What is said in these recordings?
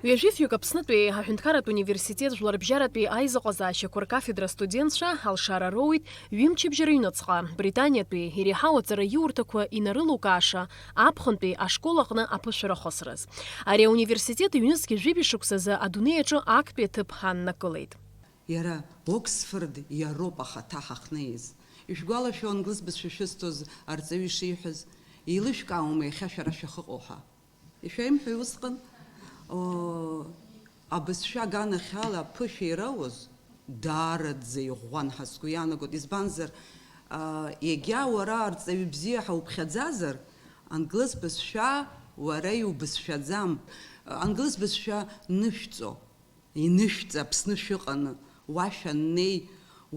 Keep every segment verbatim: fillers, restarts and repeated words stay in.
Ҩажәифҩык Аԥснытәи аҳәынҭқарратә университет жәларбжьаратәи аизыҟазаашьақәа ркафедра астудентцәа алшара роуит ҩымчыбжьа рыҩныҵҟа, Британиатәи иреиҳау аҵараиурҭақәа инарылукааша аԥхынтәи ашкол аҟны аԥышәара хысраз. Ари ауниверситет ҩнызқь жәибжь шықәсазы адунеи аҿы актәи аҭыԥ аннакылеит. Иара Оксфорд иароуп ахаҭа ҳахнеиз. Ишәгәалашәо англыз бызшәа шәызҭоз арҵаҩы ишиҳәаз, еилышәкаауама иахьа шәара шәахьыҟоу ҳәа? Ишәаимҳәои усҟан? О, абызшәа аганахьала аԥышәа ирауз даараӡа иӷәӷәан ҳәа сгәы иаанагоит. Избанзар, а, егьа уара арҵаҩы бзиа ҳәа уԥхьаӡазар, англыз бызшәа уара иубызшәаӡам. Англыз бызшәа нышәҵо, инышәҵа Аԥсны шәыҟаны, уа шәаннеи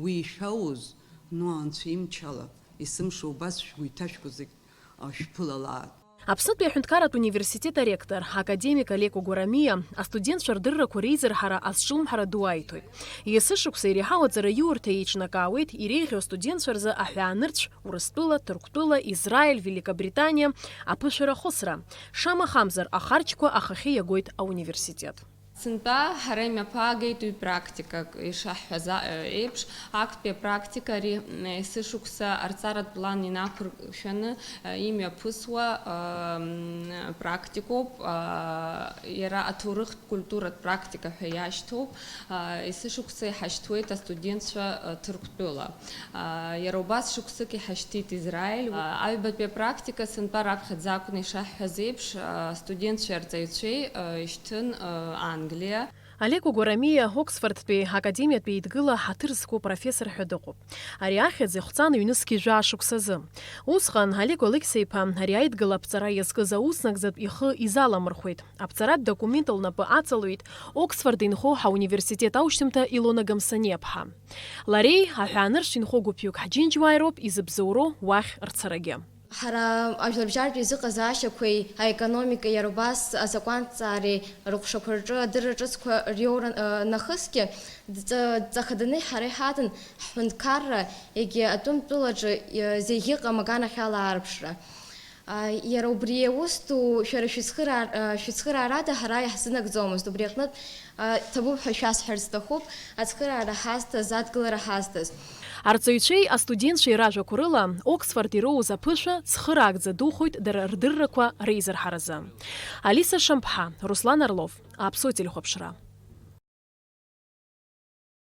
уи ишәауз, ну, Анцәа имчала, есымша убас шәгәы иҭашәкуа зегь, а, шәԥылалааит. Аԥснытәи аҳәынҭқарратә университет аректор, академик Алеко Гәарамиа астудентцәа рдыррақәа реизырҳара азҿлымҳара ду аиҭоит. Есышықәса иреиҳау аҵараиурҭа еиҿнакаауеит иреиӷьу астудентцәа рзы аҳәаанырцә Урыстәыла, Ҭырқәтәыла, Израиль, Великобританиа аԥышәара ахысра. Шамахамзар, ахарџьқәа ахахьы иагоит ауниверситет. Сынтәа ҳара имҩаԥаагеит ҩ-практикак, ишаҳҳәаз, а, еиԥш, актәи апрактика ари, м, есышықәса арҵаратә план инақәыршәаны, а, имҩаԥысуа, а, м, практикоуп, а, иара аҭоурыхтә культуратә практика ҳәа иашьҭоуп, а, есышықәса иҳашьҭуеит астудентцәа, а, Ҭырқәтәыла. А, иара убас шықәсык иҳашьҭит Израиль. А, аҩбатәи апрактика сынтәа раԥхьаӡа акәны ишаҳҳәаз еиԥш, а, студентцәеи арҵаҩцәеи, а, ишьҭын, а, Англиа. Алеко Гәарамиа Оксфордтәи академиатә еидгыла ҳаҭыр зқәу профессор ҳәа дыҟоуп. Ари ахьӡ ихҵан ҩнызқь жәаа шықәсазы. Усҟан Алеко Алықьса-иԥа ари аидгыла аԥҵара иазкыз ауснагӡатә ихы изаламырхәеит. Аԥҵаратә документ лнапы аҵалоит Оксфорд инхо ҳауниверситет аушьҭымҭа Илона Гамсаниаԥҳа. Лареи аҳәаанырцә инхо гәыԥҩык ҳџьынџьуааи роуп изыбзоуроу уахь рцарагьы. Ҳара ажәларбжьаратә еизыҟазаашьақәеи аекономикеи, иара убас азакәанҭҵаареи рыҟәшақәа рҿы адырра ҿыцқәа риоура, ы, нахысгьы, дҵа-, дҵахаданы ҳара иҳаҭан ҳҳәынҭқарра, егьи атәым тәылаҿы, ы, зегь ыҟам аганахьала аарԥшра. А, иара убри аус ду шәара шәыцхыраар-, а, шәыцхыраарада ҳара иаҳзынагӡомызт, убри аҟнытә, а, ҭабуп ҳәа шәасҳәарц сҭахуп, ацхыраара ҳазҭаз, адгылара ҳазҭаз. Арҵаҩцәеи астудентцәеи ражәақәа рыла, Оксфорд ироуз аԥышәа цхыраагӡа духоит дара рдыррақәа реизырҳаразы. Алиса Шамԥҳа, Руслан Орлов, Аԥсуа телехәаԥшра.